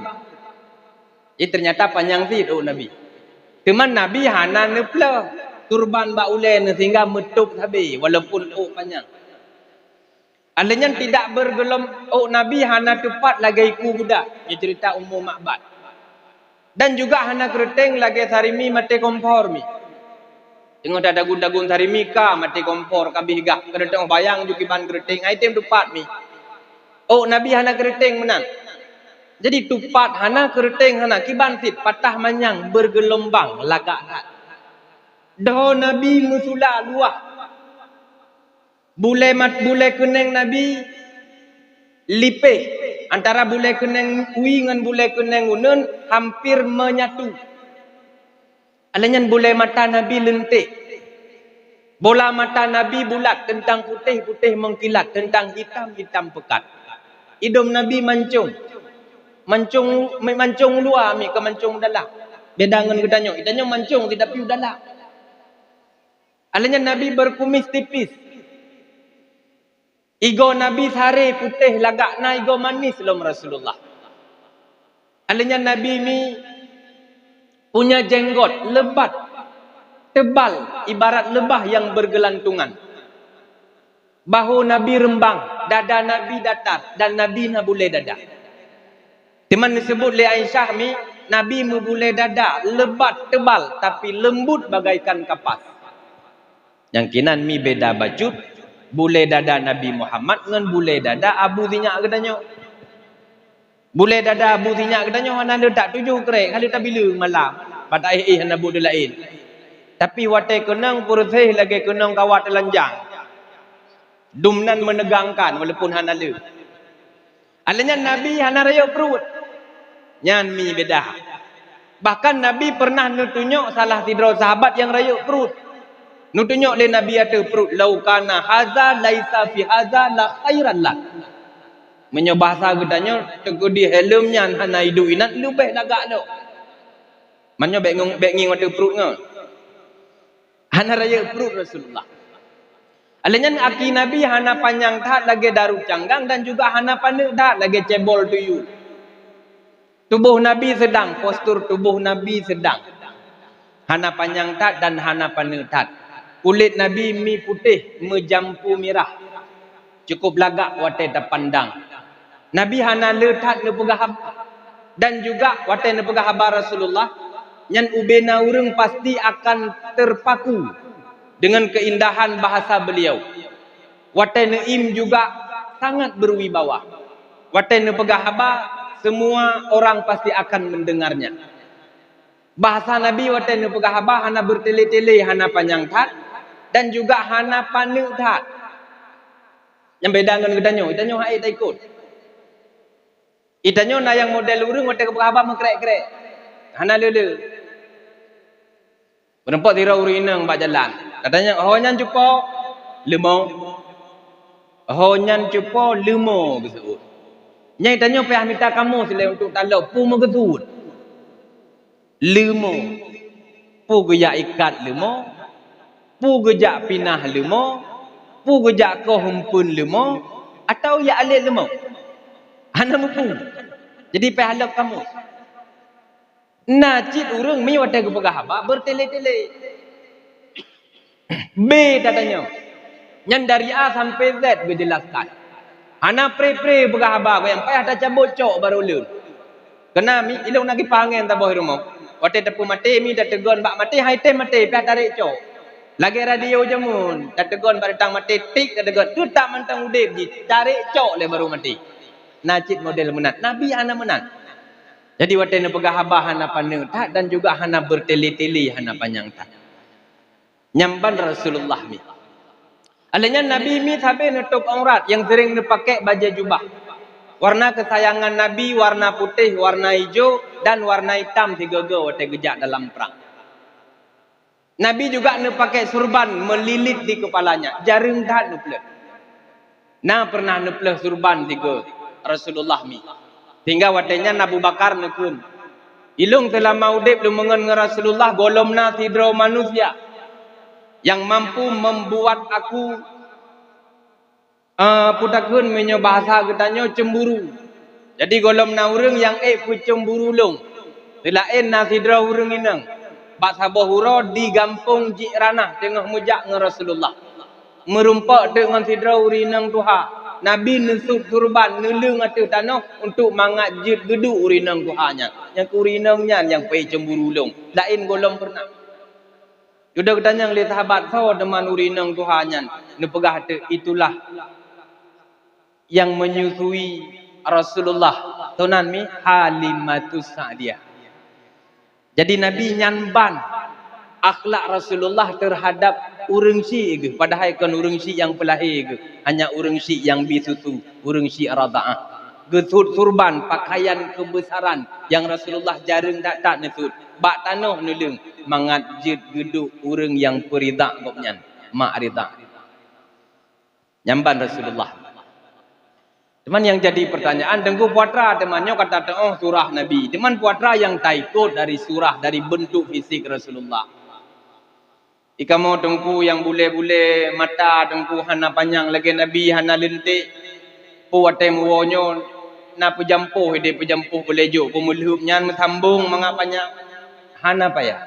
Jadi ternyata panyang cit ôk Nabi. Teuma Nabi hana neuplôh turban bak ulée neuh sehingga meutôp sabe walaupun ôk panyang. Alheuh nyan tidak bergelom-, ôk Nabi hana teupat lagée iku guda, nyoe ceurita Ummu Ma'bad. Dan juga hana keureuteng lagée sarimi maté kompor mi. Teungoh tadagun-dagun sarimi ka maté kompor, ka bih gah, keureuteng bayang ju kiban keureuteng, ai tem teupat mi. Ôk Nabi hana keureuteng meunan. Jadi teupat hana, keureuteng hana, kiban cit patah manyang bergelombang lagak that. Dhoe Nabi meusula luwah. Bulée mat-, bulée keuneng Nabi lipéh, antara bulée keuneng wie ngon bulée keuneng uneuen hampir menyatu. Alheuh nyan bulée mata Nabi leuntek. Bola mata Nabi bulat, teuntang putéh-putéh mengkilat, teuntang hitam-hitam pekat. Idong Nabi mancong. Mancong, mancong luwa mi, kon mancong dalam. Beda ngon geutanyoe. Geutanyoe mancong, tapi dalam. Alheuh nyan Nabi berkumis tipis. Igoe Nabi saré putéh lagak na igoe manis lom Rasulullah. Alheuh nyan Nabi mi punya jenggot lebat, tebal, ibarat lebah yang bergelantungan. Bahu Nabi reumbang, dada Nabi datar, dan Nabi na bulée dada. Teuma neuseubut lé Aisyah mi, Nabi meubulée dada lebat tebal, tapi leumbut bagaikan kapas. Nyang kinan mi beda bacut, bulée dada Nabi Muhammad ngon bulée dada abu sinyak geutanyoe. Bulée dada abu sinyak geutanyoe hana leutak tujoh krek, hana leutak bileung malam, bak taéh-éh hana buet laén. Tapi watée keunong peureuseh lagée keunong kawat teulanjang. Dum nan meunegangkan walaupun hana le. Alheuh nyan Nabi hana rayeuk pruet. Nyan mi beda. Bahkan Nabi pernah neutunyok salah sidroe sahabat nyang rayeuk pruet. Neutunyok lé Nabi ateueh pruet, "Lau kana haza laisa fi haza la khairan lak." Meunyoe bahasa geutanyoe, teukeudi helm nyan hana iduek inan, leubeh lagak lom. Meunyoe bék ngieng, bék ngieng ateueh pruet ngon. Hana rayeuk pruet Rasulullah. Alèh nyan aki Nabi hana panyang that lagèe daru canggang dan juga hana paneuk that lagèe cebol tuyuek. Tuboh Nabi seudang, postur tuboh Nabi seudang. Hana panyang that dan hana paneuk that. Kulét Nabi mi putéh meujampu mirah. Cukup lagak watèe tapandang. Nabi hana le that neupeugah haba. Dan juga watèe neupeugah haba Rasulullah, nyan ubé na ureuëng pasti akan terpaku dengan keindahan bahasa beliau. Watèe neuim juga sangat berwibawa. Watèe neupeugah haba, semua orang pasti akan mendengarnya. Bahasa Nabi watèe neupeugah haba hana beutélé-télé, hana panyang that, dan juga hana paneuk that. Nyang beda ngon geutanyoe, geutanyoe hai taikot. Geutanyoe na nyang model ureuëng watèe geupeugah haba meukrek-krek. Hana le-le. Meureumpok sidroe ureuëng inong bak jalan. Katanya, "Ho nyan cupo?" "Leumo." "Ho nyan cupo?" "Leumo," geuseuôt. Nyang tanyoe payah mita kamus lé untuk taloe peue meugeuseuôt. Leumo. Peue geujak ikat leumo? Peue geujak pinah leumo? Peue geujak koh umpeuen leumo? Atawa jak alét leumo? Hana muphom. Jadi payah lom kamus. Na cit ureuëng mi watèe geupeugah haba beutélé-télé. B tatanyong. Nyan dari A sampai Z geujelaskan. Hana pre-pre peugah haba, nyang payah tacabot cok barô lôn. Keuna mi, ilong na gipangén saboh rumoh. Watèe tapeumaté mi tateugon bak maté, hai tém maté, payah tarek cok. Lagèe radio jameun, tateugon bak datang maté, tik tateugon, teutap mantong udép jih, tarek cok lé barô maté. Na cit model meunan. Nabi hana meunan. Jadi watèe neupeugah haba hana paneuk that dan juga hana beutélé-télé, hana panyang that. Nyang ban Rasulullah mi. Alèh nyan Nabi mi sabe neutôb aurat nyang sering neupakè bajèe jubah. Warna keusayangan Nabi warna putéh, warna ijo, dan warna itam sigoe-goe watèe geujak dalam prang. Nabi juga neupakè surban meulilit di keupalanya, jareueng that neupleuh. Na peureunah neupleuh surban sigoe Rasulullah mi. Sehingga watèe nyan Abu Bakar neukheun, "Ilong seulama udép lôn meungon ngon Rasulullah gohlom na sidroe manusia nyang mampu membuat aku, eh, peue takheun meunyoe bahasa geutanyoe, cemburu. Jadi gohlom na ureuëng nyang ék peucemburu lôn." Seulaén na sidroe ureuëng inong bak saboh uroe di gampông Ji'ranah teungoh meujak ngon Rasulullah. Meurumpok teuk ngon sidroe ureuëng inong tuha. Nabi neusut surban, neuleueng ateueh tanoh untuk mangat jeuet geuduek ureuëng inong tuha nyan. Nyang keu ureuëng inong nyan nyang peucemburu lôn. Laén gohlom peureunah. Dudoe geutanyong lé sahabat, "Soe teuma ureuëng inong tuha nyan?" Neupeugah teuk, "Itulah yang menyusui Rasulullah, tonan mi Halimatus Sa'diyah." Jadi Nabi nyan ban akhlak Rasulullah terhadap ureuëng syik geuh, padahai kon ureuëng syik nyang peulahé geuh, hanya ureuëng syik nyang bi susu, ureuëng syik radha'ah. Geusut surban, pakaian keubeusaran nyang Rasulullah jareueng that-that neusut, bak tanoh neuleueng mangat jeuet geuduek ureuëng nyang peuridha gobnyan, mak ridha. Nyan ban Rasulullah. Teuma nyang jadi pertanyaan, Teungku, peue atra teuma nyoe ka tateu'oh surah Nabi. Teuma peue atra nyang taikot dari surah, dari bentuk fisik Rasulullah? Di kamoe Teungku nyang bulèe-bulèe mata Teungku hana panyang lagèe Nabi, hana leuntek. Peue watèe meuwoe nyoe na peujampoh, idéh peujampoh bulèe jok, peue meulheueb nyan meusambong mangat panyang. Hana payah.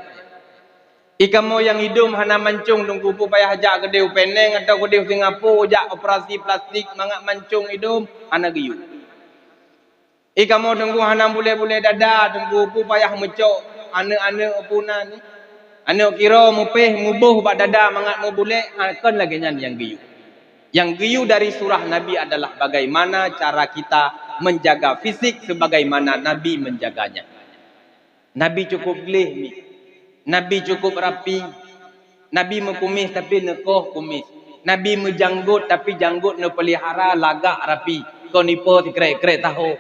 Di kamoe nyang idum hana mancong Teungku, peue payah jak keudéh u Penang atawa keudéh u Singapura jak operasi plastik mangat mancong idum, hana geuyue. Di kamoe Teungku hana bulèe-bulèe dada Teungku, peue payah meucok aneuk-aneuk peue nan, aneuk kiroe meupéh meuboh bak dada mangat meubulèe, ha, kon lagèe nyan nyang geuyue. Nyang geuyue dari surah Nabi adalah bagaimana cara kita menjaga fisik sebagaimana Nabi menjaganya. Nabi cukup gleh mi. Nabi cukup rapi. Nabi meukumis tapi neukoh kumis. Nabi meujanggot tapi janggot neupeulihara lagak rapi. Kon ipo sikrek-krek taho.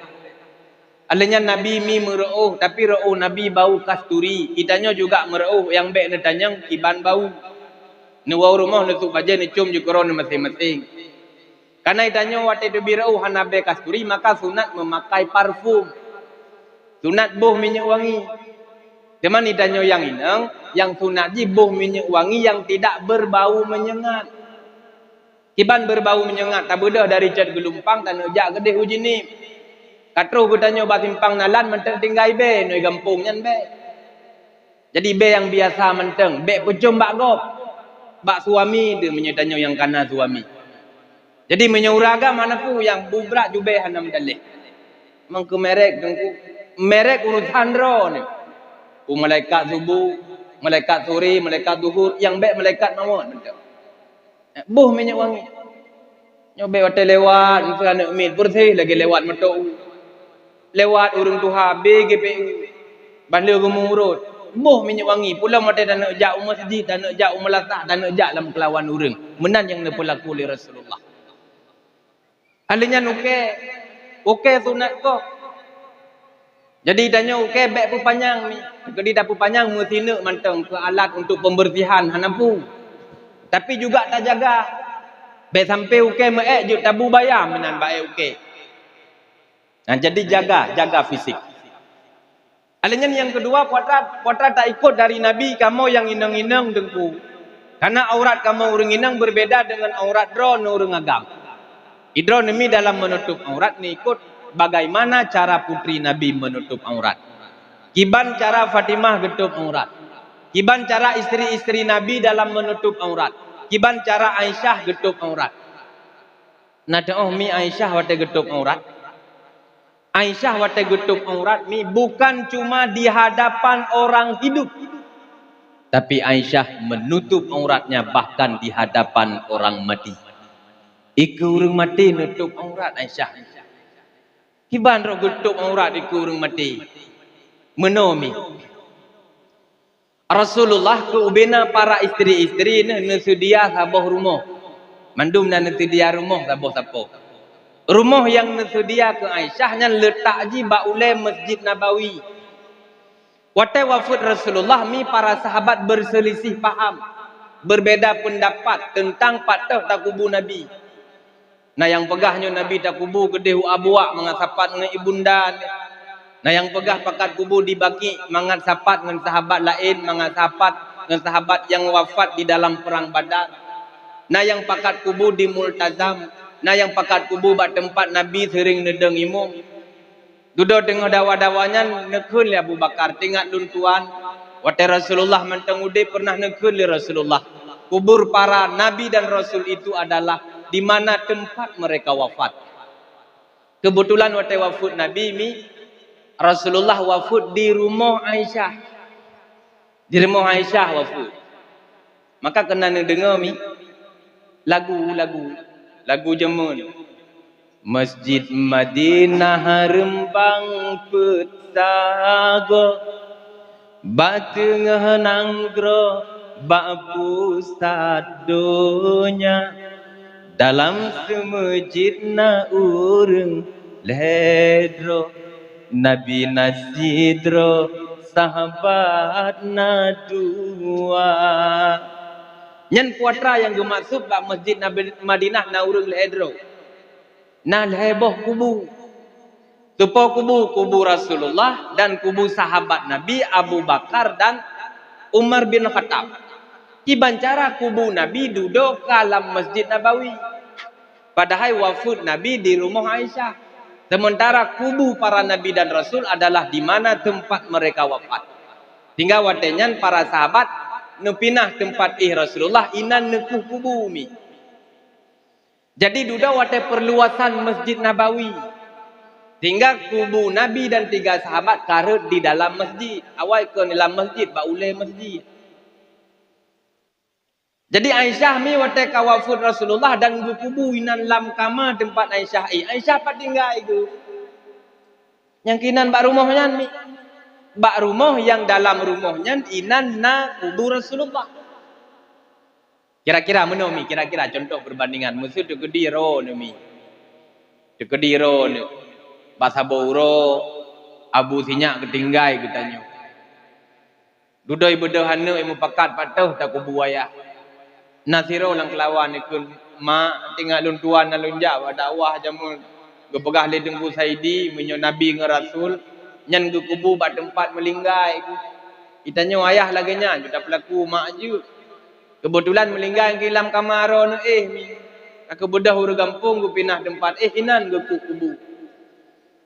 Alèh nyan Nabi mi meureuôh tapi reuôh Nabi bau kasturi. Geutanyoe juga meureuôh nyang bèk neutanyong kiban bau. Neuwoe rumoh neusut bajèe neucom jikeurong neumaséng-maséng. Karena geutanyoe watèe teubiet reuôh hana bèe kasturi, maka sunat meumakai parfum. Sunat boh minyeuk wangi. Teuma geutanyoe nyang inong, nyang sunat jih boh minyeuk wangi nyang tidak berbau menyengat. Kiban beubau meunyengat, tabeudôh dari Cot Geulumpang taneuk jak keudeh u Jeunieb. Ka troh geutanyoe bak simpang Nalan mantong tinggai bée, nui gampông nyan bée. Jadi bée nyang biasa mantong, bék peucom bak gob. Bak suami deuh meunyoe tanyoe nyang kana suami. Jadi meunyoe ureueng agam hana peue, nyang bubrak jubée hana meudaléh. Mangkeu merek teungku, merek urusan droe nyoe. Peue malaikat suboh, malaikat sore, malaikat zuhur, nyang bék malaikat mawöt mantong. Boh minyeuk wangi. Nyoe bék watée lewat, miseue aneuk miet, beureuséh lagée lewat moto u. Lewat ureueng tuha, B G P U. Ban lheueh geumurot. Boh minyeuk wangi, pulom watée taneuk jak u meuseujid, taneuk jak u meulasah, taneuk jak lam keulawan ureueng. Meunan nyang neupeulaku lé Rasulullah. Ahli nyan ukée, ukée sunat gob. Jadi tanyoe ukée bék peupanyang mi. Jadi tapeupanyang meusineuk mantong keu alat untuk pembersihan hana peue. Tapi juga tajaga. Bék sampai ukée meu-ék jeuet tabu bayam meunan bak ék ukée. Nah, jadi jaga, jaga fisik. Alheuh nyan nyang keudua, puatra, puatra taikot dari Nabi, kamoe nyang inong-inong teungku. Karena aurat kamoe ureueng inong berbeda dengan aurat droeneuh ureueng agam. Idroeneuh mi dalam menutup aurat neuikot bagaimana cara putri Nabi menutup aurat. Kiban cara Fatimah geutôb aurat. Kiban cara istri-istri Nabi dalam menutup aurat. Kiban cara Aisyah geutôb aurat. Na teu'oh mi Aisyah watée geutôb aurat? Aisyah watée geutôb aurat mi bukan cuma di hadapan orang hidup, tapi Aisyah menutup auratnya bahkan di hadapan orang mati. Ikeue ureueng maté neutôb aurat Aisyah. Kiban rot geutôb aurat ikeue ureueng maté? Meunoe mi. Rasulullah keu ubena para istri-istri neuh neuseudia saboh rumoh. Mandum na neuseudia rumoh saboh sapo. Rumoh nyang neuseudia keu Aisyah nyan leutak jih bak ulée Masjid Nabawi. Watée wafeuet Rasulullah mi para sahabat beuseulisih paham, beubeda peundapat teuntang pat teuh takubu Nabi. Na nyang peugah nyoe Nabi takubu keudeh u Abuwak mangat sapat ngon ibunda. Na nyang peugah pakat kubu di Baqi mangat sapat ngon sahabat laén, mangat sapat ngon sahabat nyang wafat di dalam Perang Badar. Na nyang pakat kubu di Multazam, na nyang pakat kubu bak teumpat Nabi seuring neudong imum. Dudoe teungoh dawa-dawa nyan neukheun lé Abu Bakar, "Teuingat lôn tuan, watée Rasulullah mantong udeb pernah neukheun lé Rasulullah, kubur para nabi dan rasul itu adalah di mana tempat mereka wafat." Keubeutulan watée wafeuet Nabi mi, Rasulullah wafeuet di rumoh Aisyah. Di rumoh Aisyah wafeuet. Maka keunan neudeungoe mi lagu-lagu, lagu jameun. Masjid Madinah reumbang peuet sagoe, bak teungoh nanggroe, bak pusat donya. Dalam seumeujid na ureuëng lhée droe, Nabi na sidroe, sahabat na dua. Nyan puatra nyang geumaksud bak Masjid Nabi Madinah na ureuëng lhée droe. Na lhée boh kubu. Tupo kubu, kubu Rasulullah dan kubu sahabat Nabi Abu Bakar dan Umar bin Khattab. Kiban cara kubu Nabi dudoe ka lam Masjid Nabawi. Padahai wafeuet Nabi di rumoh Aisyah. Sementara kubu para nabi dan rasul adalah di mana tempat mereka wafat. Sehingga watée nyan para sahabat neupinah tempat éh Rasulullah inan neukeuh kubu mi. Jadi dudoe watée perluasan Masjid Nabawi. Sehingga kubu Nabi dan tiga sahabat ka rhot di dalam masjid. Awai kon di lam masjid, bak ulée masjid. Jadi Aisyah mi watée ka wafeuet Rasulullah dan geukubu inan lam kama tempat Aisyah éh. Aisyah pat tinggai geuh. Nyang keunan bak rumoh nyan mi. Bak rumoh nyang dalam rumoh nyan inan na kubu Rasulullah. Kira-kira meunoe mi, kira-kira contoh perbandingan. Meuseu teukeudi droeneuh mi. Teukeudi droeneuh. Bak saboh uroe, Abu Sinyak geutinggai geutanyoe. Dudoe beudôh aneuk nyang mupakat pat teuh takubu ayah. Na sidroe lam keulawan ikheun, "Mak, teuingat lôn tuan na lôn jak bak dakwah jameun." Geupeugah lé Teungku Saidi, meunyoe Nabi ngon Rasul, nyan geukubu bak teumpat meulinggai. Geutanyoe ayah lagée nyan, geuta peulaku mak jeuet. Keubeutulan meulinggai geuh lam kama droeneuh éh mi. Keubeudôh ureuëng gampông geupinah teumpat, éh, inan geukuk kubu.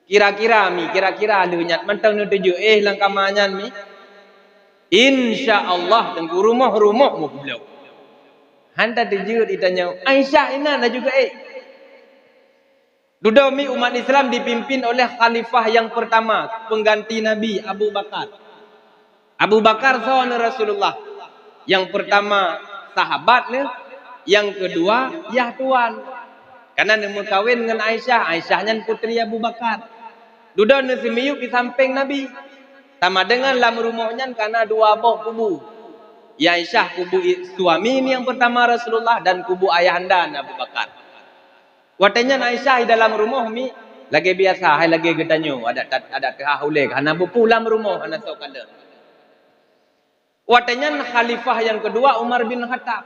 Kira-kira mi, kira-kira lheueh nyan mantong neuteujeuet, éh, lam kama nyan mi. Insya Allah, teungku, rumoh-rumoh meupulo. Hana teujeuet ditanyong, Aisyah inan laju geuék. Dudoe mi umat Islam dipimpin oleh khalifah nyang pertama, pengganti Nabi, Abu Bakar. Abu Bakar soe neu Rasulullah? Nyang pertama sahabat neu, nyang kedua yah tuan. Karena neumeukawen ngon Aisyah, Aisyah nyan putri Abu Bakar. Dudoe neu seumiyup di sampéng Nabi. Sama dengan lam rumoh nyan kana dua boh kubu. Ya Aisyah kubu i-, suami ni nyang pertama Rasulullah dan kubu ayahanda Abu Bakar. Watée nyan Aisyah di dalam rumoh mi lagée biasa, hai lagée geutanyoe, adat, adat teuhah ulée, hana bupu lam rumoh, hana soe kalon. Watée nyan khalifah nyang keudua Umar bin Khattab.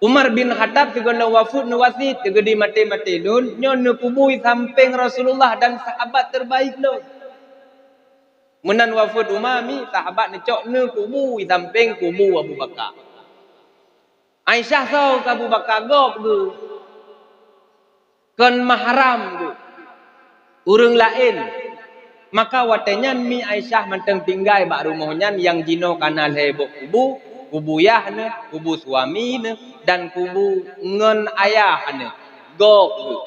Umar bin Khattab sigoe lom wafeuet neuwasiet, sigoe di maté-maté lôn, nyoe neukubui sampéng Rasulullah dan sahabat terbaik lôn. Meunan wafeuet Umar mi, sahabat neucok neukubui sampéng kubu Abu Bakar. Aisyah soe keu Abu Bakar, gob geuh, kon mahram geuh, ureuëng laén. Maka watée nyan mi Aisyah mantong tinggai bak rumoh nyan nyang jinoe kana lhée boh kubu, kubu yah neu, kubu suami neu, dan kubu ngon ayah neu, gob geuh.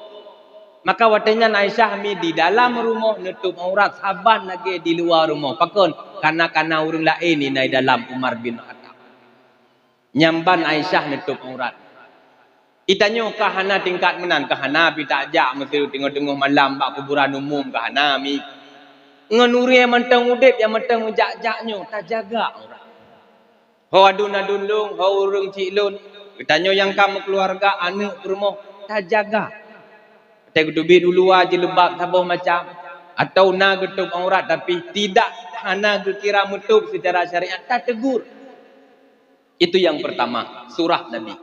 Maka watée nyan Aisyah mi di dalam rumoh neutôb aurat saban lagée di luwa rumoh. Pakon? Kana-kana ureuëng laén inan di dalam Umar bin Khattab. Nyang ban Aisyah neutôb aurat. Itanyoe ka hana tingkat meunan, ka hana pih tajak meuteue teungoh-teungoh malam bak kuburan umum, ka hana mi. Ngon ureuëng nyang mantong udeb, nyang mantong meujak-jak nyoe, tajaga aurat. Ho aduen-aduen lôn, ho ureuëng chik lôn, geutanyoe nyang ka meukeuluwarga, aneuëk peurumoh, tajaga. Watée geuteubiet u luwa jilbab saboh macam, atau na geutôb aurat tapi tidak, hana geukira meutôb secara syariat, tategur. Itu yang pertama, surah Nabi.